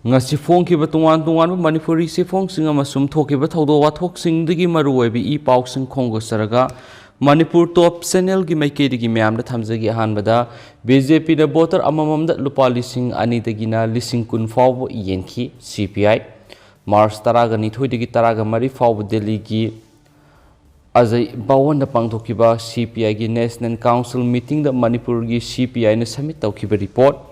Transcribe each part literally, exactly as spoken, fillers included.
ꯉꯁꯤ ꯐꯣꯡꯈꯤꯕ ꯇꯣꯉꯥꯟ ꯇꯣꯉꯥꯟꯕ ꯃꯅꯤꯄꯨꯔꯤ ꯆꯦꯐꯣꯡꯁꯤꯡ ꯑꯃꯁꯨꯡ ꯊꯣꯛꯈꯤꯕ ꯊꯧꯗꯣꯛ ꯋꯥꯊꯣꯛꯁꯤꯡꯗꯒꯤ ꯃꯔꯨꯑꯣꯏꯕ ꯏ ꯄꯥꯎꯁꯤꯡ ꯈꯣꯝꯒꯠꯆꯔꯒ ꯃꯅꯤꯄꯨꯔ ꯇꯣꯞ ꯆꯦꯅꯦꯜꯒꯤ ꯃꯥꯏꯀꯩꯗꯒꯤ ꯃꯌꯥꯝꯗ ꯊꯝꯖꯒꯦ꯫ ꯑꯍꯥꯟꯕꯗ, ꯕꯤ ꯖꯦ ꯄꯤꯅ ꯚꯣꯇꯔ ꯑꯃꯃꯝꯗ ꯂꯨꯄꯥ ꯂꯤꯁꯤꯡ ꯑꯅꯤꯗꯒꯤꯅ ꯂꯤꯁꯤꯡ ꯀꯨꯟ ꯐꯥꯎꯕ ꯌꯦꯟꯈꯤ꯫ ꯁꯤ ꯄꯤ ꯑꯥꯏ, ꯃꯥꯔꯆ ꯇꯔꯥꯒ ꯅꯤꯊꯣꯏꯗꯒꯤ ꯇꯔꯥꯒ ꯃꯔꯤ ꯐꯥꯎꯕ ꯗꯦꯜꯂꯤꯒꯤ ꯑꯖꯌ ꯚꯋꯟꯗ ꯄꯥꯡꯊꯣꯛꯈꯤꯕ ꯁꯤ ꯄꯤ ꯑꯥꯏꯒꯤ ꯅꯦꯁꯅꯦꯜ ꯀꯥꯎꯟꯁꯤꯜ ꯃꯤꯇꯤꯡꯗ ꯃꯅꯤꯄꯨꯔꯒꯤ ꯁꯤ ꯄꯤ ꯑꯥꯏꯅ ꯁꯕꯃꯤꯠ ꯇꯧꯈꯤꯕ ꯔꯤꯄꯣꯔꯠ꯫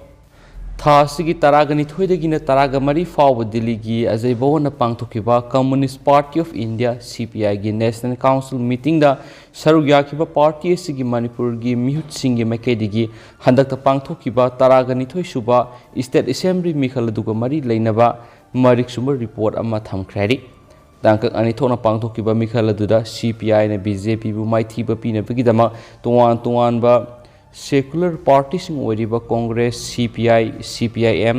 ꯊꯥ ꯑꯁꯤꯒꯤ ꯇꯔꯥꯒ ꯅꯤꯊꯣꯏꯗꯒꯤꯅ ꯇꯔꯥꯒ ꯃꯔꯤ ꯐꯥꯎꯕ ꯗꯤꯜꯂꯤꯒꯤ ꯑꯖꯌ ꯚꯋꯟꯗ ꯄꯥꯡꯊꯣꯛꯈꯤꯕ ꯀꯝꯃꯨꯅꯤꯁ꯭ꯠ ꯄꯥꯔꯇꯤ ꯑꯣꯐ ꯏꯟꯗꯤꯌꯥ, ꯁꯤ ꯄꯤ ꯑꯥꯏꯒꯤ ꯅꯦꯁꯅꯦꯜ ꯀꯥꯎꯟꯁꯤꯜ ꯃꯤꯇꯤꯡꯗ ꯁꯔꯨꯛ ꯌꯥꯈꯤꯕ ꯄꯥꯔꯇꯤ ꯑꯁꯤꯒꯤ ꯃꯅꯤꯄꯨꯔꯒꯤ ꯃꯤꯍꯨꯠꯁꯤꯡꯒꯤ ꯃꯥꯏꯀꯩꯗꯒꯤ ꯍꯟꯗꯛꯇ ꯄꯥꯡꯊꯣꯛꯈꯤꯕ ꯇꯔꯥꯒ ꯅꯤꯊꯣꯏ ꯁꯨꯕ ꯁ꯭ꯇꯦꯠ ꯑꯦꯁꯦꯝꯕ꯭ꯂꯤ ꯃꯤꯈꯜ ꯑꯗꯨꯒ ꯃꯔꯤ ꯂꯩꯅꯕ ꯃꯔꯤꯛ ꯆꯨꯝꯕ ꯔꯤꯄꯣꯔꯠ ꯑꯃ ꯊꯝꯈ꯭ꯔꯦ ꯍꯥꯏꯔꯤ꯫ ꯇꯥꯡꯀꯛ ꯑꯅꯤ ꯊꯣꯛꯅ ꯄꯥꯡꯊꯣꯛꯈꯤꯕ ꯃꯤꯈꯜ ꯑꯗꯨꯗ ꯁꯤ ꯄꯤ ꯑꯥꯏꯅ ꯕꯤ ꯖꯦ ꯄꯤꯕꯨ ꯃꯥꯏꯊꯤꯕ ꯄꯤꯅꯕꯒꯤꯗꯃꯛ ꯇꯣꯉꯥꯟ ꯇꯣꯉꯥꯟꯕ ꯁꯦꯀꯨꯂꯔ ꯄꯥꯔꯇꯤꯁꯤꯡ ꯑꯣꯏꯔꯤꯕ ꯀꯣꯡꯒ꯭ꯔꯦꯁ, ꯁꯤ P I, C P I M,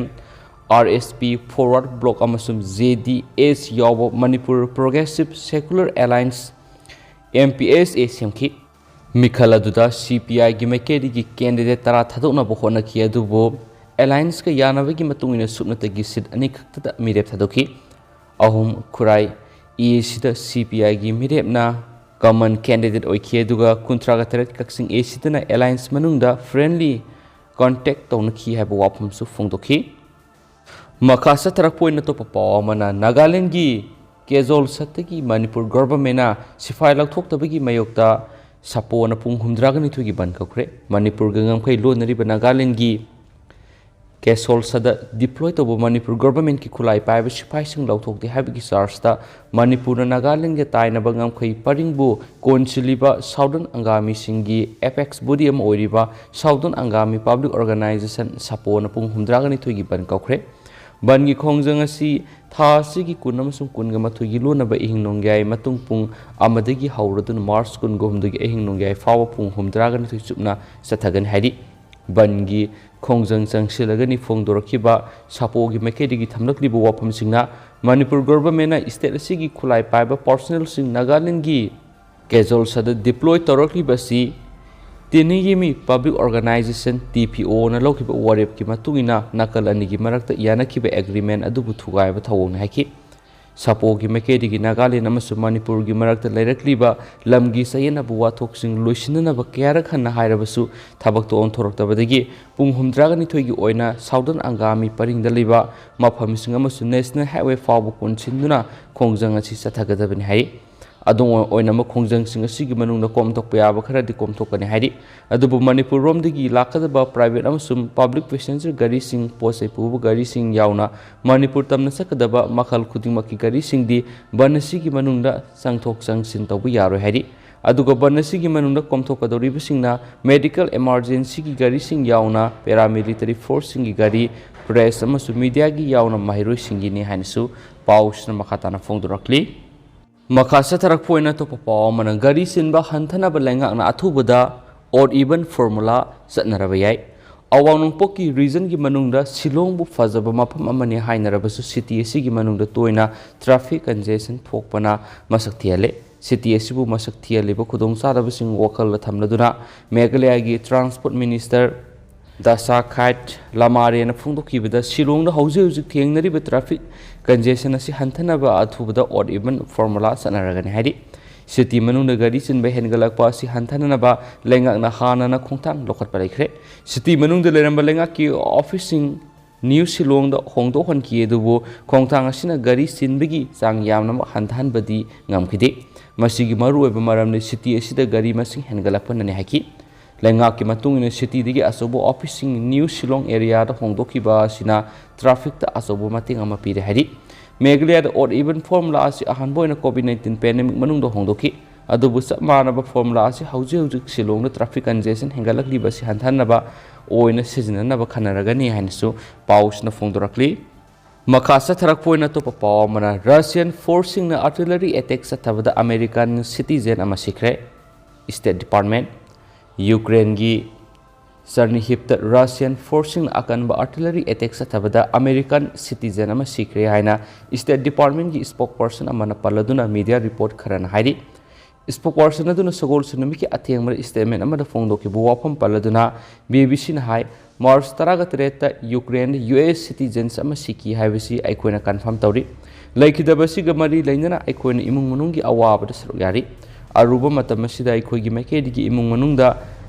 R S P, forward bloc ꯑꯃꯁꯨꯡ ꯖꯦ ꯗꯤ ꯑꯦꯁ ꯌꯥꯎꯕ Manipur progressive secular alliance, M P S A, ꯁꯦꯝꯈꯤ꯫ ꯃꯤꯈꯜ ꯑꯗꯨꯗ ꯁꯤ ꯄꯤ ꯑꯥꯏꯒꯤ ꯃꯥꯏꯀꯩꯗꯒꯤ ꯀꯦꯟꯗꯤꯗꯦꯠ ꯇꯔꯥ ꯊꯥꯗꯣꯛꯅꯕ ꯍꯣꯠꯅꯈꯤ, ꯑꯗꯨꯕꯨ ꯑꯦꯂꯥꯏꯟꯁꯀ ꯌꯥꯅꯕꯒꯤ ꯃꯇꯨꯡ ꯏꯟꯅ ꯁꯨꯞꯅꯇꯒꯤ ꯁꯤꯠ ꯑꯅꯤꯈꯛꯇꯗ ꯃꯤꯔꯦꯞ ꯊꯥꯗꯣꯛꯈꯤ꯫ ꯑꯍꯨꯝ ꯈꯨꯔꯥꯏ ꯏ ꯑꯦ ꯁꯤꯗ ꯁꯤ ꯄꯤ ꯑꯥꯏꯒꯤ ꯃꯤꯔꯦꯞꯅ ꯀꯃꯟ ꯀꯦꯟꯗꯤꯗꯦꯠ ꯑꯣꯏꯈꯤ, ꯑꯗꯨꯒ ꯀꯨꯟꯊ꯭ꯔꯥꯒ ꯇꯔꯦꯠ ꯀꯛꯆꯤꯡ ꯑꯦ ꯁꯤꯗꯅ ꯑꯦꯂꯥꯏꯟꯁ ꯃꯅꯨꯡꯗ ꯐ꯭ꯔꯦꯟꯂꯤ ꯀꯟꯇꯦꯛ ꯇꯧꯅꯈꯤ ꯍꯥꯏꯕ ꯋꯥꯐꯝꯁꯨ ꯐꯣꯡꯗꯣꯛꯈꯤ꯫ ꯃꯈꯥ ꯆꯠꯊꯔꯛꯄ ꯑꯣꯏꯅ ꯑꯇꯣꯞꯄ ꯄꯥꯎ ꯑꯃꯅ, ꯅꯥꯒꯥꯂꯦꯟꯒꯤ ꯀꯦꯖꯣꯜꯁꯠꯇꯒꯤ ꯃꯅꯤꯄꯨꯔ ꯒꯣꯚꯔꯟꯃꯦꯟꯅ ꯁꯤꯐꯥꯏ ꯂꯧꯊꯣꯛꯇꯕꯒꯤ ꯃꯥꯌꯣꯛꯇ ꯁꯥꯄꯣꯟꯅ ꯄꯨꯡ ꯍꯨꯝꯗ꯭ꯔꯥꯒ ꯅꯤꯊꯣꯏꯒꯤ ꯕꯟ ꯀꯧꯈ꯭ꯔꯦ꯫ ꯃꯅꯤꯄꯨꯔꯒ ꯉꯝꯈꯩ ꯂꯣꯟꯅꯔꯤꯕ ꯅꯥꯒꯥꯂꯦꯟꯒꯤ ꯀꯦꯖꯣꯜꯁꯠꯇ ꯗꯤꯄ꯭ꯂꯣꯏ ꯇꯧꯕ ꯃꯅꯤꯄꯨꯔ ꯒꯣꯚꯔꯟꯃꯦꯟꯠꯀꯤ ꯈꯨꯠꯂꯥꯏ ꯄꯥꯏꯕ ꯁꯤꯐꯥꯏꯁꯤꯡ ꯂꯧꯊꯣꯛꯇꯦ ꯍꯥꯏꯕꯒꯤ ꯆꯥꯔꯖꯇ ꯃꯅꯤꯄꯨꯔꯅ ꯅꯥꯒꯥꯂꯦꯟꯒ ꯇꯥꯏꯅꯕ ꯉꯝꯈꯩ ꯄꯔꯤꯡꯕꯨ ꯀꯣꯟꯁꯤꯜꯂꯤꯕ ꯁꯥꯎꯗꯔꯟ ꯑꯪꯒꯥꯃꯤꯁꯤꯡꯒꯤ ꯑꯦꯄꯦꯛꯁ ꯕꯣꯗꯤ ꯑꯃ ꯑꯣꯏꯔꯤꯕ ꯁꯥꯎꯗꯔꯟ ꯑꯪꯒꯥꯃꯤ ꯄꯕ꯭ꯂꯤꯛ ꯑꯣꯔꯒꯅꯥꯏꯖꯦꯁꯟ, ꯁꯥꯄꯣꯅ ꯄꯨꯡ ꯍꯨꯝꯗ꯭ꯔꯥꯒ ꯅꯤꯊꯣꯏꯒꯤ ꯕꯟ ꯀꯧꯈ꯭ꯔꯦ꯫ ꯕꯟꯒꯤ ꯈꯣꯡꯖꯪ ꯑꯁꯤ ꯊꯥ ꯑꯁꯤꯒꯤ ꯀꯨꯟ ꯑꯃꯁꯨꯡ ꯀꯨꯟꯒ ꯃꯥꯊꯣꯏꯒꯤ ꯂꯣꯟꯅꯕ ꯑꯍꯤꯡ ꯅꯣꯡꯌꯥꯏ ꯃꯇꯨꯡ ꯄꯨꯡ ꯑꯃꯗꯒꯤ ꯍꯧꯔꯗꯨꯅ ꯃꯥꯔꯆ ꯀꯨꯟꯒ ꯍꯨꯝꯗꯣꯏꯒꯤ ꯑꯍꯤꯡ ꯅꯣꯡꯌꯥꯏ ꯐꯥꯎꯕ ꯄꯨꯡ ꯍꯨꯝꯗ꯭ꯔꯥꯒ ꯅꯤꯊꯣꯏ ꯆꯨꯞꯅ ꯆꯠꯊꯒꯅꯤ ꯍꯥꯏꯔꯤ꯫ ꯕꯟꯒꯤ ꯈꯣꯡꯖꯪ ꯆꯪꯁꯤꯜꯂꯒꯅꯤ ꯐꯣꯡꯗꯣꯔꯛꯈꯤꯕ ꯁꯥꯄꯣꯒꯤ ꯃꯥꯏꯀꯩꯗꯒꯤ ꯊꯝꯂꯛꯂꯤꯕ ꯋꯥꯐꯝꯁꯤꯡꯅ ꯃꯅꯤꯄꯨꯔ ꯒꯣꯚꯔꯟꯃꯦꯟꯠꯅ ꯁ꯭ꯇꯦꯠ ꯑꯁꯤꯒꯤ ꯈꯨꯠꯂꯥꯏ ꯄꯥꯏꯕ ꯄꯥꯔꯁꯣꯅꯦꯜꯁꯤꯡ ꯅꯥꯒꯥꯂꯦꯟꯒꯤ ꯀꯦꯖꯣꯜꯁꯠꯇ ꯗꯤꯄ꯭ꯂꯣꯏ ꯇꯧꯔꯛꯂꯤꯕ ꯑꯁꯤ ꯇꯤꯅꯤꯒꯤ ꯃꯤ ꯄꯕ꯭ꯂꯤꯛ ꯑꯣꯔꯒꯅꯥꯏꯖꯦꯁꯟ, ꯇꯤ ꯄꯤ ꯑꯣꯅ ꯂꯧꯈꯤꯕ ꯋꯥꯔꯦꯞꯀꯤ ꯃꯇꯨꯡ ꯏꯟꯅ ꯅꯥꯀꯜ ꯑꯅꯤꯒꯤ ꯃꯔꯛꯇ ꯌꯥꯅꯈꯤꯕ ꯑꯦꯒ꯭ꯔꯤꯃꯦꯟ ꯑꯗꯨꯕꯨ ꯊꯨꯒꯥꯏꯕ ꯊꯧꯑꯣꯡꯅꯤ ꯍꯥꯏꯈꯤ꯫ ꯁꯥꯄꯣꯒꯤ ꯃꯥꯏꯀꯩꯗꯒꯤ ꯅꯥꯒꯥꯂꯦꯟ ꯑꯃꯁꯨꯡ ꯃꯅꯤꯄꯨꯔꯒꯤ ꯃꯔꯛꯇ ꯂꯩꯔꯛꯂꯤꯕ ꯂꯝꯒꯤ ꯆꯌꯦꯠꯅꯕ ꯋꯥꯊꯣꯛꯁꯤꯡ ꯂꯣꯏꯁꯤꯟꯅꯅꯕ ꯀꯌꯥꯔꯛ ꯍꯟꯅ ꯍꯥꯏꯔꯕꯁꯨ ꯊꯕꯛꯇ ꯑꯣꯟꯊꯣꯔꯛꯇꯕꯗꯒꯤ ꯄꯨꯡ ꯍꯨꯝꯗ꯭ꯔꯥꯒ ꯅꯤꯊꯣꯏꯒꯤ ꯑꯣꯏꯅ ꯁꯥꯎꯗꯔꯟ ꯑꯪꯒꯥꯃꯤ ꯄꯔꯤꯡꯗ ꯂꯩꯕ ꯃꯐꯝꯁꯤꯡ ꯑꯃꯁꯨꯡ ꯅꯦꯁꯅꯦꯜ ꯍꯥꯏꯋꯦ ꯐꯥꯎꯕ ꯀꯣꯟꯁꯤꯟꯗꯨꯅ ꯈꯣꯡꯖꯪ ꯑꯁꯤ ꯆꯠꯊꯒꯗꯕꯅꯤ ꯍꯥꯏꯔꯤ꯫ ꯑꯗꯨꯝ ꯑꯣꯏꯅꯃꯛ, ꯈꯣꯡꯖꯪꯁꯤꯡ ꯑꯁꯤꯒꯤ ꯃꯅꯨꯡꯗ ꯀꯣꯝꯊꯣꯛꯄ ꯌꯥꯕ ꯈꯔꯗꯤ ꯀꯣꯝꯊꯣꯛꯀꯅꯤ ꯍꯥꯏꯔꯤ꯫ ꯑꯗꯨꯕꯨ ꯃꯅꯤꯄꯨꯔ ꯔꯣꯝꯗꯒꯤ ꯂꯥꯛꯀꯗꯕ ꯄ꯭ꯔꯥꯏꯚꯦꯠ ꯑꯃꯁꯨꯡ ꯄꯕ꯭ꯂꯤꯛ ꯄꯦꯁꯦꯟꯖꯔ ꯒꯥꯔꯤꯁꯤꯡ, ꯄꯣꯠ ꯆꯩ ꯄꯨꯕ ꯒꯥꯔꯤꯁꯤꯡ ꯌꯥꯎꯅ ꯃꯅꯤꯄꯨꯔ ꯇꯝꯅ ꯆꯠꯀꯗꯕ ꯃꯈꯜ ꯈꯨꯗꯤꯡꯃꯛꯀꯤ ꯒꯥꯔꯤꯁꯤꯡꯗꯤ ꯕꯟ ꯑꯁꯤꯒꯤ ꯃꯅꯨꯡꯗ ꯆꯪꯊꯣꯛ ꯆꯪꯁꯤꯟ ꯇꯧꯕ ꯌꯥꯔꯣꯏ ꯍꯥꯏꯔꯤ꯫ ꯑꯗꯨꯒ ꯕꯟ ꯑꯁꯤꯒꯤ ꯃꯅꯨꯡꯗ ꯀꯣꯝꯊꯣꯛꯀꯗꯧꯔꯤꯕꯁꯤꯡꯅ ꯃꯦꯗꯤꯀꯦꯜ ꯏꯃꯥꯔꯖꯦꯟꯁꯤꯒꯤ ꯒꯥꯔꯤꯁꯤꯡ ꯌꯥꯎꯅ ꯄꯦꯔꯥꯃꯤꯂꯤꯇꯔꯤ ꯐꯣꯔꯁꯁꯤꯡꯒꯤ ꯒꯥꯔꯤ, ꯄ꯭ꯔꯦꯁ ꯑꯃꯁꯨꯡ ꯃꯤꯗꯤꯌꯥꯒꯤ ꯌꯥꯎꯅ ꯃꯍꯩꯔꯣꯏꯁꯤꯡꯒꯤꯅꯤ ꯍꯥꯏꯅꯁꯨ ꯄꯥꯎꯁꯤꯅ ꯃꯈꯥ ꯇꯥꯅ ꯐꯣꯡꯗꯣꯔꯛꯂꯤ꯫ ꯃꯈꯥ ꯆꯠꯊꯔꯛꯄ ꯑꯣꯏꯅ ꯑꯇꯣꯞꯄ ꯄꯥꯎ ꯑꯃꯅ, ꯒꯥꯔꯤ ꯆꯤꯟꯕ ꯍꯟꯊꯅꯕ ꯂꯩꯉꯥꯛꯅ ꯑꯊꯨꯕꯗ odd even formula ꯆꯠꯅꯔꯕ ꯌꯥꯏ꯫ ꯑꯋꯥꯡ ꯅꯣꯡꯄꯣꯛꯀꯤ ꯔꯤꯖꯟꯒꯤ ꯃꯅꯨꯡꯗ ꯁꯤꯂꯣꯡꯕꯨ ꯐꯖꯕ ꯃꯐꯝ ꯑꯃꯅꯤ ꯍꯥꯏꯅꯔꯕꯁꯨ, ꯁꯤꯇꯤ ꯑꯁꯤꯒꯤ ꯃꯅꯨꯡꯗ ꯇꯣꯏꯅ ꯇ꯭ꯔꯥꯐꯤꯛ ꯀꯟꯖꯦꯁꯟ ꯊꯣꯛꯄꯅ ꯃꯁꯛ ꯊꯤꯍꯜꯂꯦ꯫ ꯁꯤꯇꯤ ꯑꯁꯤꯕꯨ ꯃꯁꯛ ꯊꯤꯍꯜꯂꯤꯕ ꯈꯨꯗꯣꯡꯆꯥꯗꯕꯁꯤꯡ ꯋꯥꯈꯜꯗ ꯊꯝꯂꯗꯨꯅ ꯃꯦꯘꯥꯂꯌꯥꯒꯤ ꯇ꯭ꯔꯥꯟꯁꯄꯣꯔꯠ ꯃꯤꯅꯤꯁꯇꯔ ꯗꯁꯥ ꯈꯥꯏꯠ ꯂꯃꯥꯔꯦꯅ ꯐꯣꯡꯗꯣꯛꯈꯤꯕꯗ, ꯁꯤꯂꯣꯡꯗ ꯍꯧꯖꯤꯛ ꯍꯧꯖꯤꯛ ꯊꯦꯡꯅꯔꯤꯕ ꯇ꯭ꯔꯥꯐꯤꯛ ꯀꯟꯖꯦꯁꯟ ꯑꯁꯤ ꯍꯟꯊꯅꯕ ꯑꯊꯨꯕꯗ odd even formula ꯆꯠꯅꯔꯒꯅꯤ ꯍꯥꯏꯔꯤ꯫ ꯁꯤꯇꯤ ꯃꯅꯨꯡꯗ ꯒꯥꯔꯤ ꯆꯤꯟꯕ ꯍꯦꯟꯒꯠꯂꯛꯄ ꯑꯁꯤ ꯍꯟꯊꯅꯅꯕ ꯂꯩꯉꯥꯛꯅ ꯍꯥꯟꯅꯅ ꯈꯣꯡꯊꯥꯡ ꯂꯧꯈꯠꯄ ꯂꯩꯈ꯭ꯔꯦ꯫ ꯁꯤꯇꯤ ꯃꯅꯨꯡꯗ ꯂꯩꯔꯝꯕ ꯂꯩꯉꯥꯛꯀꯤ ꯑꯣꯐꯤꯁꯁꯤꯡ ꯅ꯭ꯌꯨ ꯁꯤꯂꯣꯡꯗ ꯍꯣꯡꯗꯣꯛꯍꯟꯈꯤ, ꯑꯗꯨꯕꯨ ꯈꯣꯡꯊꯥꯡ ꯑꯁꯤꯅ ꯒꯥꯔꯤ ꯆꯤꯟꯕꯒꯤ ꯆꯥꯡ ꯌꯥꯝꯅꯃꯛ ꯍꯟꯊꯍꯟꯕꯗꯤ ꯉꯝꯈꯤꯗꯦ꯫ ꯃꯁꯤꯒꯤ ꯃꯔꯨꯑꯣꯏꯕ ꯃꯔꯝꯗꯤ ꯁꯤꯇꯤ ꯑꯁꯤꯗ ꯒꯥꯔꯤ ꯃꯁꯤꯡ ꯍꯦꯟꯒꯠꯂꯛꯄꯅꯅꯤ ꯍꯥꯏꯈꯤ꯫ ꯂꯩꯉꯥꯛꯀꯤ ꯃꯇꯨꯡ ꯏꯟꯅ, ꯁꯤꯇꯤꯗꯒꯤ ꯑꯆꯧꯕ ꯑꯣꯐꯤꯁꯁꯤꯡ ꯅ꯭ꯌꯨ ꯁꯤꯂꯣꯡ ꯑꯦꯔꯤꯌꯥꯗ ꯍꯣꯡꯗꯣꯛꯈꯤꯕ ꯑꯁꯤꯅ ꯇ꯭ꯔꯥꯐꯤꯛꯇ ꯑꯆꯧꯕ ꯃꯇꯦꯡ ꯑꯃ ꯄꯤꯔꯦ ꯍꯥꯏꯔꯤ꯫ ꯃꯦꯘꯥꯂꯌꯥꯗ odd even formula ꯑꯁꯤ ꯑꯍꯥꯟꯕ ꯑꯣꯏꯅ ꯀꯣꯚꯤꯗ ꯅꯥꯏꯟꯇꯤꯟ ꯄꯦꯟꯗꯦꯃꯤꯛ ꯃꯅꯨꯡꯗ ꯍꯣꯡꯗꯣꯛꯈꯤ꯫ ꯑꯗꯨꯕꯨ ꯆꯞ ꯃꯥꯟꯅꯕ ꯐꯣꯔꯃꯨꯂꯥ ꯑꯁꯤ ꯍꯧꯖꯤꯛ ꯍꯧꯖꯤꯛ ꯁꯤꯂꯣꯡꯗ ꯇ꯭ꯔꯥꯐꯤꯛ ꯀꯟꯖꯦꯁꯟ ꯍꯦꯟꯒꯠꯂꯛꯂꯤꯕ ꯑꯁꯤ ꯍꯟꯊꯍꯟꯅꯕ ꯑꯣꯏꯅ ꯁꯤꯖꯤꯟꯅꯅꯕ ꯈꯟꯅꯔꯒꯅꯤ ꯍꯥꯏꯅꯁꯨ ꯄꯥꯎꯁꯤꯅ ꯐꯣꯡꯗꯣꯔꯛꯂꯤ꯫ ꯃꯈꯥ ꯆꯠꯊꯔꯛꯄ ꯑꯣꯏꯅ ꯑꯇꯣꯞꯄ ꯄꯥꯎ ꯑꯃꯅ, ꯔꯁꯤꯌꯟ ꯐꯣꯔꯁꯁꯤꯡꯅ ꯑꯥꯔꯇꯤꯂꯔꯤ ꯑꯦꯇꯦꯛ ꯆꯠꯊꯕꯗ ꯑꯃꯦꯔꯤꯀꯥꯟ ꯁꯤꯇꯤꯖꯦꯟ ꯑꯃ ꯁꯤꯈ꯭ꯔꯦ꯫ ꯁ꯭ꯇꯦꯠ ꯗꯤꯄꯥꯔꯠꯃꯦꯟ, ꯌꯨꯀ꯭ꯔꯦꯟꯒꯤ ꯆꯔꯅꯤꯍꯤꯞꯇ ꯔꯁꯤꯌꯟ ꯐꯣꯔꯁꯁꯤꯡꯅ ꯑꯀꯟꯕ ꯑꯥꯔꯇꯤꯂꯔꯤ ꯑꯦꯇꯦꯛ ꯆꯠꯊꯕꯗ ꯑꯃꯦꯔꯤꯀꯥꯟ ꯁꯤꯇꯤꯖꯦꯟ ꯑꯃ ꯁꯤꯈ꯭ꯔꯦ ꯍꯥꯏꯅ ꯁ꯭ꯇꯦꯠ ꯗꯤꯄꯥꯔꯠꯃꯦꯟꯒꯤ ꯁ꯭ꯄꯣꯛꯄꯔꯁꯟ ꯑꯃꯅ ꯄꯜꯂꯗꯨꯅ ꯃꯤꯗꯤꯌꯥ ꯔꯤꯄꯣꯔꯠ ꯈꯔꯅ ꯍꯥꯏꯔꯤ꯫ Spokesperson ꯑꯗꯨꯅ ꯁꯒꯣꯜꯁꯦꯟ ꯅꯨꯃꯤꯠꯀꯤ ꯑꯊꯦꯡꯕꯗ statement ꯑꯃꯗ ꯐꯣꯡꯗꯣꯛꯈꯤꯕ ꯋꯥꯐꯝ ꯄꯜꯂꯗꯨꯅ ꯕꯤ ꯕꯤ ꯁꯤꯅ ꯍꯥꯏ, March ꯇꯔꯥꯒ ꯇꯔꯦꯠꯇ ꯌꯨꯀ꯭ꯔꯦꯟꯗ ꯌꯨ ꯑꯦꯁ citizens ꯑꯃ ꯁꯤꯈꯤ ꯍꯥꯏꯕꯁꯤ ꯑꯩꯈꯣꯏꯅ confirm ꯇꯧꯔꯤ꯫ ꯂꯩꯈꯤꯗꯕ ꯑꯁꯤꯒ ꯃꯔꯤ ꯂꯩꯅꯅ ꯑꯩꯈꯣꯏꯅ ꯏꯃꯨꯡ ꯃꯅꯨꯡꯒꯤ ꯑꯋꯥꯕꯗ ꯁꯔꯨꯛ ꯌꯥꯔꯤ꯫ ꯑꯔꯨꯕ ꯃꯇꯝ ꯑꯁꯤꯗ ꯑꯩꯈꯣꯏꯒꯤ ꯃꯥꯏꯀꯩꯗꯒꯤ ꯏꯃꯨꯡ ꯃꯅꯨꯡꯗ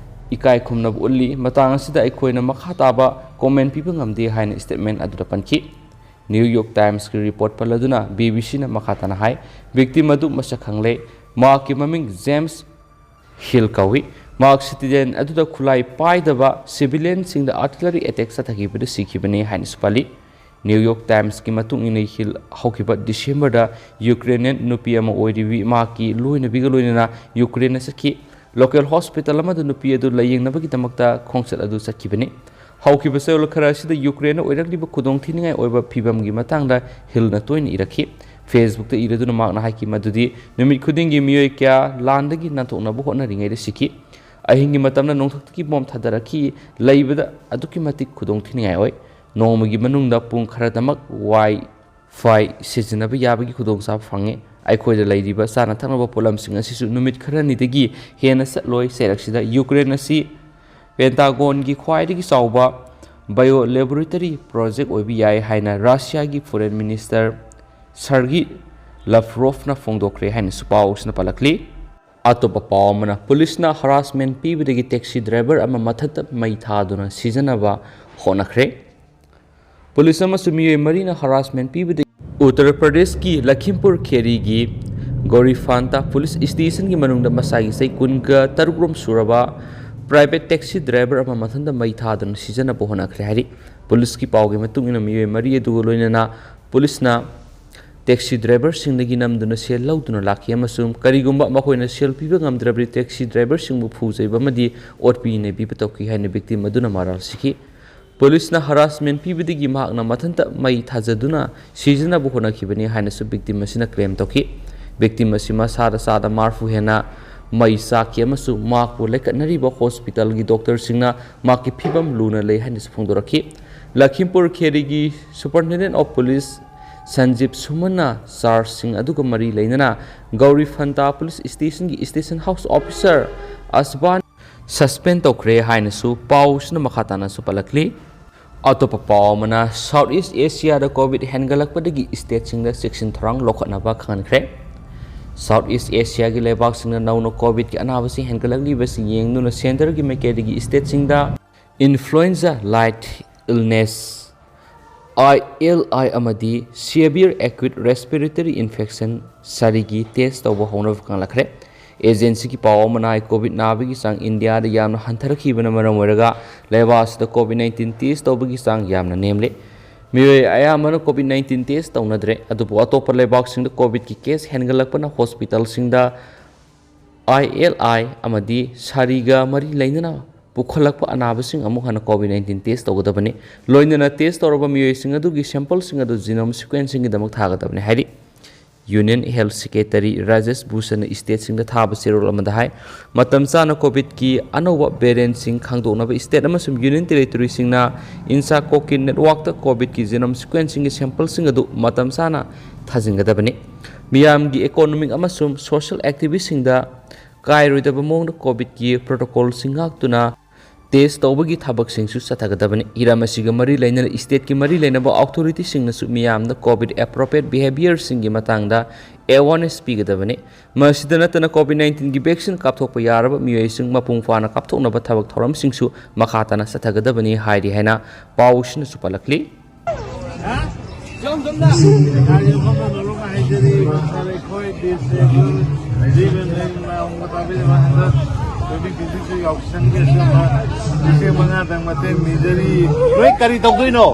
ꯏꯀꯥꯏ ꯈꯨꯝꯅꯕ ꯎꯠꯂꯤ꯫ ꯃꯇꯥꯡ ꯑꯁꯤꯗ ꯑꯩꯈꯣꯏꯅ ꯃꯈꯥ ꯇꯥꯕ comment ꯄꯤꯕ ꯉꯝꯗꯦ ꯍꯥꯏꯅ statement ꯑꯗꯨꯗ ꯄꯟꯈꯤ꯫ New York Timesꯀꯤ report ꯄꯜꯂꯗꯨꯅ ꯕꯤ ꯕꯤ ꯁꯤꯅ ꯃꯈꯥ ꯇꯥꯅ ꯍꯥꯏ, victim ꯑꯗꯨ ꯃꯁꯛ ꯈꯪꯂꯦ꯫ ꯃꯍꯥꯛꯀꯤ ꯃꯃꯤꯡ ꯖꯦꯝꯁ ꯍꯤꯜ ꯀꯧꯏ꯫ ꯃꯍꯥꯛ citizen ꯑꯗꯨꯗ ꯈꯨꯠꯂꯥꯏ ꯄꯥꯏꯗꯕ civilianꯁꯤꯡꯗ artillery attack ꯆꯠꯊꯈꯤꯕꯗ ꯁꯤꯈꯤꯕꯅꯤ ꯍꯥꯏꯅꯁꯨ ꯄꯜꯂꯤ꯫ New York Timesꯀꯤ ꯃꯇꯨꯡ ꯏꯟꯅ, ꯍꯤꯜ ꯍꯧꯈꯤꯕ Decemberꯗ Ukrainian ꯅꯨꯄꯤ ꯑꯃ ꯑꯣꯏꯔꯤꯕꯤ ꯃꯍꯥꯛꯀꯤ ꯂꯣꯏꯅꯕꯤꯒ ꯂꯣꯏꯅꯅ ꯌꯨꯀ꯭ꯔꯦꯟꯗ ꯆꯠꯈꯤ꯫ Local hospital ꯑꯃꯗ ꯅꯨꯄꯤ ꯑꯗꯨ ꯂꯥꯌꯦꯡꯅꯕꯒꯤꯗꯃꯛꯇ ꯈꯣꯡꯆꯠ ꯑꯗꯨ ꯆꯠꯈꯤꯕꯅꯤ꯫ ꯍꯧꯈꯤꯕ ꯆꯌꯣꯜ ꯈꯔ ꯑꯁꯤꯗ ꯌꯨꯀ꯭ꯔꯦꯟꯗ ꯑꯣꯏꯔꯛꯂꯤꯕ ꯈꯨꯗꯣꯡꯊꯤꯅꯤꯡꯉꯥꯏ ꯑꯣꯏꯕ ꯐꯤꯚꯝꯒꯤ ꯃꯇꯥꯡꯗ ꯍꯤꯜꯅ ꯇꯣꯏꯅ ꯏꯔꯛꯈꯤ꯫ Facebookꯇ ꯏꯔꯗꯨꯅ ꯃꯍꯥꯛꯅ ꯍꯥꯏꯈꯤ ꯃꯗꯨꯗꯤ ꯅꯨꯃꯤꯠ ꯈꯨꯗꯤꯡꯒꯤ ꯃꯤꯑꯣꯏ ꯀꯌꯥ ꯂꯥꯟꯗꯒꯤ ꯅꯥꯟꯊꯣꯛꯅꯕ ꯍꯣꯠꯅꯔꯤꯉꯩꯗ ꯁꯤꯈꯤ꯫ ꯑꯍꯤꯡꯒꯤ ꯃꯇꯝꯗ ꯅꯣꯡꯊꯛꯇꯒꯤ ꯕꯣꯝ ꯊꯥꯗꯔꯛꯈꯤ꯫ ꯂꯩꯕꯗ ꯑꯗꯨꯛꯀꯤ ꯃꯇꯤꯛ ꯈꯨꯗꯣꯡꯊꯤꯅꯤꯡꯉꯥꯏ ꯑꯣꯏ꯫ ꯅꯣꯡꯃꯒꯤ ꯃꯅꯨꯡꯗ ꯄꯨꯡ ꯈꯔꯗꯃꯛ Wi-Fi ꯁꯤꯖꯤꯟꯅꯕ ꯌꯥꯕꯒꯤ ꯈꯨꯗꯣꯡꯆꯥꯕ ꯐꯪꯉꯤ꯫ ꯑꯩꯈꯣꯏꯗ ꯂꯩꯔꯤꯕ ꯆꯥꯅ ꯊꯛꯅꯕ ꯄꯣꯠꯂꯝꯁꯤꯡ ꯑꯁꯤꯁꯨ ꯅꯨꯃꯤꯠ ꯈꯔꯅꯤꯗꯒꯤ ꯍꯦꯟꯅ ꯆꯠꯂꯣꯏ꯫ ꯆꯩꯔꯛꯁꯤꯗ ꯌꯨꯀ꯭ꯔꯦꯟ ꯑꯁꯤ Pentagonꯒꯤ ꯈ꯭ꯋꯥꯏꯗꯒꯤ ꯆꯥꯎꯕ bio laboratory project ꯑꯣꯏꯕ ꯌꯥꯏ ꯍꯥꯏꯅ ꯔꯁꯤꯌꯥꯒꯤ Foreign Minister Sergei Lavrovꯅ ꯐꯣꯡꯗꯣꯛꯈ꯭ꯔꯦ ꯍꯥꯏꯅꯁꯨ ꯄꯥꯎ ꯑꯁꯤꯅ ꯄꯜꯂꯛꯂꯤ꯫ ꯑꯇꯣꯞꯄ ꯄꯥꯎ ꯑꯃꯅ, ꯄꯨꯂꯤꯁꯅ harassment ꯄꯤꯕꯗꯒꯤ taxi driver ꯑꯃ ꯃꯊꯟꯇ ꯃꯩ ꯊꯥꯗꯨꯅ ꯁꯤꯖꯅꯕ ꯍꯣꯠꯅꯈ꯭ꯔꯦ꯫ ꯄꯨꯂꯤꯁ ꯑꯃꯁꯨꯡ ꯃꯤꯑꯣꯏ ꯃꯔꯤꯅ harassment ꯄꯤꯕꯗꯒꯤ ꯎꯠꯇꯔ ꯄ꯭ꯔꯗꯦꯁꯀꯤ ꯂꯈꯤꯝꯄꯨꯔ ꯈꯦꯔꯤꯒꯤ ꯒꯣꯔꯤꯐꯥꯟꯇꯥ ꯄꯨꯂꯤꯁ stationꯒꯤ ꯃꯅꯨꯡꯗ ꯃꯁꯥꯒꯤ ꯆꯍꯤ ꯀꯨꯟꯒ ꯇꯔꯨꯛ ꯔꯣꯝ ꯁꯨꯔꯕ private taxi driver ꯑꯃ ꯃꯊꯟꯇ ꯃꯩ ꯊꯥꯗꯨꯅ ꯁꯤꯖꯅꯕ ꯍꯣꯠꯅꯈ꯭ꯔꯦ ꯍꯥꯏꯔꯤ꯫ ꯄꯨꯂꯤꯁꯀꯤ ꯄꯥꯎꯒꯤ ꯃꯇꯨꯡ ꯏꯟꯅ, ꯃꯤꯑꯣꯏ ꯃꯔꯤ ꯑꯗꯨꯒ ꯂꯣꯏꯅꯅ ꯄꯨꯂꯤꯁꯅ taxi driverꯁꯤꯡꯗꯒꯤ ꯅꯝꯗꯨꯅ ꯁꯦꯜ ꯂꯧꯗꯨꯅ ꯂꯥꯛꯈꯤ ꯑꯃꯁꯨꯡ ꯀꯔꯤꯒꯨꯝꯕ ꯃꯈꯣꯏꯅ ꯁꯦꯜ ꯄꯤꯕ ꯉꯝꯗ꯭ꯔꯕꯗꯤ taxi driverꯁꯤꯡꯕꯨ ꯐꯨ ꯆꯩꯕ ꯑꯃꯗꯤ ꯑꯣꯠꯄꯤ ꯅꯩꯕꯤꯕ ꯇꯧꯈꯤ ꯍꯥꯏꯅ victim ꯑꯗꯨꯅ ꯃꯔꯥꯜ ꯁꯤꯈꯤ꯫ ꯄꯨꯂꯤꯁꯅ harassment ꯄꯤꯕꯗꯒꯤ ꯃꯍꯥꯛꯅ ꯃꯊꯟꯇ ꯃꯩ ꯊꯥꯖꯗꯨꯅ ꯁꯤꯖꯤꯟꯅꯕ ꯍꯣꯠꯅꯈꯤꯕꯅꯤ ꯍꯥꯏꯅꯁꯨ victim ꯑꯁꯤꯅ claim ꯇꯧꯈꯤ꯫ Victim ꯑꯁꯤ ꯃꯁꯥꯗ ꯆꯥꯗ ꯃꯔꯐꯨ ꯍꯦꯟꯅ ꯃꯩ ꯆꯥꯛꯈꯤ ꯑꯃꯁꯨꯡ ꯃꯍꯥꯛꯄꯨ ꯂꯩꯈꯠꯅꯔꯤꯕ hospitalꯒꯤ doctorꯁꯤꯡꯅ ꯃꯍꯥꯛꯀꯤ ꯐꯤꯕꯝ ꯂꯨꯅ ꯂꯩ ꯍꯥꯏꯅꯁꯨ ꯐꯣꯡꯗꯣꯔꯛꯈꯤ꯫ ꯂꯈꯤꯝꯄꯨꯔ ꯈꯦꯔꯤꯒꯤ Superintendent of Police ꯁꯟꯖꯤꯞ ꯁꯨꯃꯟꯅ ꯆꯥꯔꯖꯁꯤꯡ ꯑꯗꯨꯒ ꯃꯔꯤ ꯂꯩꯅꯅ ꯒꯧꯔꯤ ꯐꯟꯇꯥ ꯄꯨꯂꯤꯁ ꯁ꯭ꯇꯦꯁꯟꯒꯤ ꯁ꯭ꯇꯦꯁꯟ ꯍꯥꯎꯁ ꯑꯣꯐꯤꯁꯔ ꯑꯁꯕꯥꯟ ꯁꯁꯄꯦꯟ ꯇꯧꯈ꯭ꯔꯦ ꯍꯥꯏꯅꯁꯨ ꯄꯥꯎꯁꯤꯅ ꯃꯈꯥ ꯇꯥꯅꯁꯨ ꯄꯜꯂꯛꯂꯤ꯫ ꯑꯇꯣꯞꯄ ꯄꯥꯎ ꯑꯃꯅ, ꯁꯥꯎꯠ ꯏꯁ ꯑꯦꯁꯤꯌꯥꯗ ꯀꯣꯚꯤꯗ ꯍꯦꯟꯒꯠꯂꯛꯄꯗꯒꯤ ꯁ꯭ꯇꯦꯠꯁꯤꯡꯗ ꯆꯦꯛꯁꯤꯟ ꯊꯧꯔꯥꯡ ꯂꯧꯈꯠꯅꯕ ꯈꯪꯍꯟꯈ꯭ꯔꯦ꯫ ꯁꯥꯎꯠ ꯏꯁ ꯑꯦꯁꯤꯌꯥꯒꯤ ꯂꯩꯕꯥꯛꯁꯤꯡꯅ ꯅꯧꯅ ꯀꯣꯚꯤꯗꯀꯤ ꯑꯅꯥꯕꯁꯤꯡ ꯍꯦꯟꯒꯠꯂꯛꯂꯤꯕꯁꯤ ꯌꯦꯡꯗꯨꯅ ꯁꯦꯟꯇꯔꯒꯤ ꯃꯥꯏꯀꯩꯗꯒꯤ ꯁ꯭ꯇꯦꯠꯁꯤꯡꯗ ꯏꯟꯐ꯭ꯂꯨꯑꯦꯟꯖꯥ ꯂꯥꯏꯠ ꯏꯜꯅꯦꯁ, ꯑꯥꯏ ꯑꯦꯜ ꯑꯥꯏ, ꯑꯃꯗꯤ severe acute respiratory infection ꯁꯥꯔꯤꯒꯤ test ꯇꯧꯕ ꯍꯧꯅꯕ ꯈꯪꯂꯛꯈ꯭ꯔꯦ꯫ ꯑꯦꯖꯦꯟꯁꯤꯒꯤ ꯄꯥꯎ ꯑꯃꯅ ꯍꯥꯏ, ꯀꯣꯚꯤꯗ ꯅꯥꯕꯒꯤ ꯆꯥꯡ ꯏꯟꯗꯤꯌꯥꯗ ꯌꯥꯝꯅ ꯍꯟꯊꯔꯛꯈꯤꯕꯅ ꯃꯔꯝ ꯑꯣꯏꯔꯒ ꯂꯩꯕꯥꯛ ꯑꯁꯤꯗ ꯀꯣꯚꯤꯗ ꯅꯥꯏꯟꯇꯤꯟ ꯇꯦꯁ ꯇꯧꯕꯒꯤ ꯆꯥꯡ ꯌꯥꯝꯅ ꯅꯦꯝꯂꯦ꯫ ꯃꯤꯑꯣꯏ ꯑꯌꯥꯝꯕꯅ ꯀꯣꯚꯤꯗ ꯅꯥꯏꯟꯇꯤꯟ ꯇꯦꯁ ꯇꯧꯅꯗ꯭ꯔꯦ, ꯑꯗꯨꯕꯨ ꯑꯇꯣꯞꯄ ꯂꯩꯕꯥꯛꯁꯤꯡꯗ ꯀꯣꯚꯤꯗꯀꯤ ꯀꯦꯁ ꯍꯦꯟꯒꯠꯂꯛꯄꯅ ꯍꯣꯁꯄꯤꯇꯥꯜꯁꯤꯡꯗ ꯑꯥꯏ ꯑꯦꯜ ꯑꯥꯏ ꯑꯃꯗꯤ ꯁꯥꯔꯤꯒ ꯃꯔꯤ ꯂꯩꯅꯅ ꯄꯨꯈꯠꯂꯛꯄ ꯑꯅꯥꯕꯁꯤꯡ ꯑꯃꯨꯛ ꯍꯟꯅ ꯀꯣꯚꯤꯗ ꯅꯥꯏꯟꯇꯤꯟ ꯇꯦꯁ ꯇꯧꯒꯗꯕꯅꯤ꯫ ꯂꯣꯏꯅꯅ ꯇꯦꯁ ꯇꯧꯔꯕ ꯃꯤꯑꯣꯏꯁꯤꯡ ꯑꯗꯨꯒꯤ ꯁꯦꯝꯄꯜꯁꯤꯡ ꯑꯗꯨ ꯖꯤꯅꯣꯝ ꯁꯤꯀ꯭ꯋꯦꯟꯁꯤꯡꯒꯤꯗꯃꯛ ꯊꯥꯒꯗꯕꯅꯤ ꯍꯥꯏꯔꯤ꯫ ꯌꯨꯅꯤꯌꯟ ꯍꯦꯜꯊ ꯁꯦꯀ꯭ꯔꯦꯇꯔꯤ ꯔꯥꯖꯦꯁ ꯚꯨꯁꯟꯅ ꯁ꯭ꯇꯦꯠꯁꯤꯡꯗ ꯊꯥꯕ ꯆꯦꯔꯣꯜ ꯑꯃꯗ ꯍꯥꯏ, ꯃꯇꯝ ꯆꯥꯅ ꯀꯣꯚꯤꯗꯀꯤ ꯑꯅꯧꯕ ꯚꯦꯔꯤꯌꯦꯟꯠꯁꯤꯡ ꯈꯪꯗꯣꯛꯅꯕ ꯁ꯭ꯇꯦꯠ ꯑꯃꯁꯨꯡ ꯌꯨꯅꯤꯌꯟ ꯇꯦꯔꯤꯇꯣꯔꯤꯁꯤꯡꯅ ꯏꯟꯁꯥꯀꯣꯛꯀꯤ ꯅꯦꯠꯋꯥꯔꯛꯇ ꯀꯣꯚꯤꯗꯀꯤ ꯖꯤꯅꯣꯝ ꯁꯤꯀ꯭ꯋꯦꯟꯁꯤꯡꯒꯤ ꯁꯦꯝꯄꯜꯁꯤꯡ ꯑꯗꯨ ꯃꯇꯝ ꯆꯥꯅ ꯊꯥꯖꯤꯟꯒꯗꯕꯅꯤ꯫ ꯃꯤꯌꯥꯝꯒꯤ ꯏꯀꯣꯅꯣꯃꯤꯛ ꯑꯃꯁꯨꯡ ꯁꯣꯁꯤꯌꯦꯜ ꯑꯦꯛꯇꯤꯚꯤꯁꯁꯤꯡꯗ ꯀꯥꯏꯔꯣꯏꯗꯕ ꯃꯑꯣꯡꯗ ꯀꯣꯚꯤꯗꯀꯤ ꯄ꯭ꯔꯣꯇꯣꯀꯣꯜꯁꯤꯡ ꯉꯥꯛꯇꯨꯅ ꯇꯦꯁ ꯇꯧꯕꯒꯤ ꯊꯕꯛꯁꯤꯡꯁꯨ ꯆꯠꯊꯒꯗꯕꯅꯤ꯫ ꯍꯤꯔꯝ ꯑꯁꯤꯒ ꯃꯔꯤ ꯂꯩꯅꯅ ꯁ꯭ꯇꯦꯠꯀꯤ ꯃꯔꯤ ꯂꯩꯅꯕ ꯑꯣꯊꯣꯔꯤꯇꯤꯁꯤꯡꯅꯁꯨ ꯃꯤꯌꯥꯝꯗ ꯀꯣꯚꯤꯗ ꯑꯦꯄ꯭ꯔꯣꯄ꯭ꯔꯤꯌꯦꯠ ꯕꯤꯍꯦꯕꯤꯌꯔꯁꯤꯡꯒꯤ ꯃꯇꯥꯡꯗ ꯑꯦꯋꯥꯔꯅꯦꯁ ꯄꯤꯒꯗꯕꯅꯤ꯫ ꯃꯁꯤꯗ ꯅꯠꯇꯅ ꯀꯣꯚꯤꯗ ꯅꯥꯏꯟꯇꯤꯟꯒꯤ ꯚꯦꯛꯁꯤꯟ ꯀꯥꯞꯊꯣꯛꯄ ꯌꯥꯔꯕ ꯃꯤꯑꯣꯏꯁꯤꯡ ꯃꯄꯨꯡ ꯐꯥꯅ ꯀꯥꯞꯊꯣꯛꯅꯕ ꯊꯕꯛ ꯊꯧꯔꯝꯁꯤꯡꯁꯨ ꯃꯈꯥ ꯇꯥꯅ ꯆꯠꯊꯒꯗꯕꯅꯤ ꯍꯥꯏꯔꯤ ꯍꯥꯏꯅ ꯄꯥꯎꯁꯤꯅꯁꯨ ꯄꯜꯂꯛꯂꯤ꯫ ꯍꯥ? ꯒꯥꯔꯤ ꯐꯝꯕ ꯂꯣꯏꯔꯒ ꯍꯥꯏꯖꯔꯤ, ꯁꯥꯔ, ꯑꯩꯈꯣꯏ ꯗꯤꯁꯦꯕꯜ, ꯗꯤꯁꯦꯕꯜ ꯇꯥꯕꯤꯔꯤꯕ ꯍꯟꯗꯛ ꯇ꯭ꯋꯦꯟꯇꯤ ꯇ꯭ꯋꯦꯟꯇꯤ ꯇꯨ ꯌꯥꯎꯁꯪꯒꯤ ꯑꯁꯤꯒꯨꯝꯕ ꯂꯤꯁꯤꯡ ꯃꯉꯥꯗꯪ ꯃꯇꯦꯡ ꯅꯤꯖꯔꯤ꯫ ꯅꯣꯏ ꯀꯔꯤ ꯇꯧꯗꯣꯏꯅꯣ?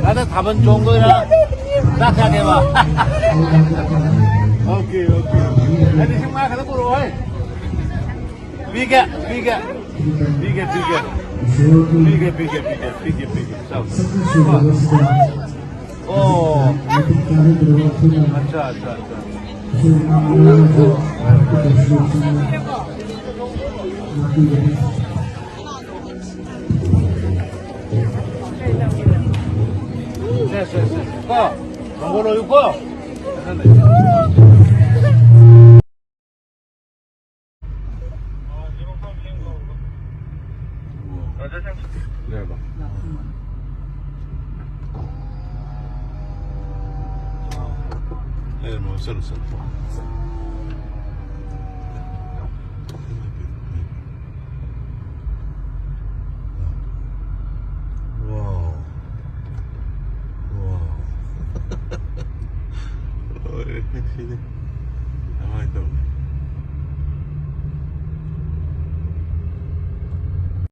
ꯑꯗ ꯊꯥꯕꯜ ꯆꯣꯡꯗꯣꯏꯔꯥ? ꯆꯥꯛ ꯆꯥꯒꯦꯕ? Okay, okay. ꯑꯩ ꯂꯤꯁꯤꯡ ꯃꯉꯥ ꯈꯛꯇ ꯄꯨꯔꯛꯑꯣ, ꯍꯩ꯫ ꯄꯤꯒꯦ, ꯄꯤꯒꯦ꯫ ꯄꯤꯒꯦ, ꯄꯤꯒꯦ꯫ ꯄꯤꯒꯦ, ꯄꯤꯒꯦ, ꯄꯤꯒꯦ, ꯄꯤꯒꯦ, ꯄꯤꯒꯦ꯫ ꯆꯥꯎ꯫ ꯑꯣ꯫ ꯑꯠꯆꯥ, ꯑꯠꯆꯥ, ꯑꯠꯆꯥ꯫ ꯁꯦ, ꯁꯦ, ꯁꯦ꯫ ꯀꯣ, ꯅꯪꯕꯨ ꯂꯣꯏꯌꯨꯀꯣ꯫ ꯂꯩꯔꯕ? ꯂꯩꯔꯝꯃꯣ, ꯆꯠꯂꯨ, ꯆꯠꯂꯨ꯫ Wow. Wow. ꯂꯣꯏꯔꯦ ꯉꯁꯤꯗꯤ꯫ ꯀꯃꯥꯏꯅ ꯇꯧꯅꯤ?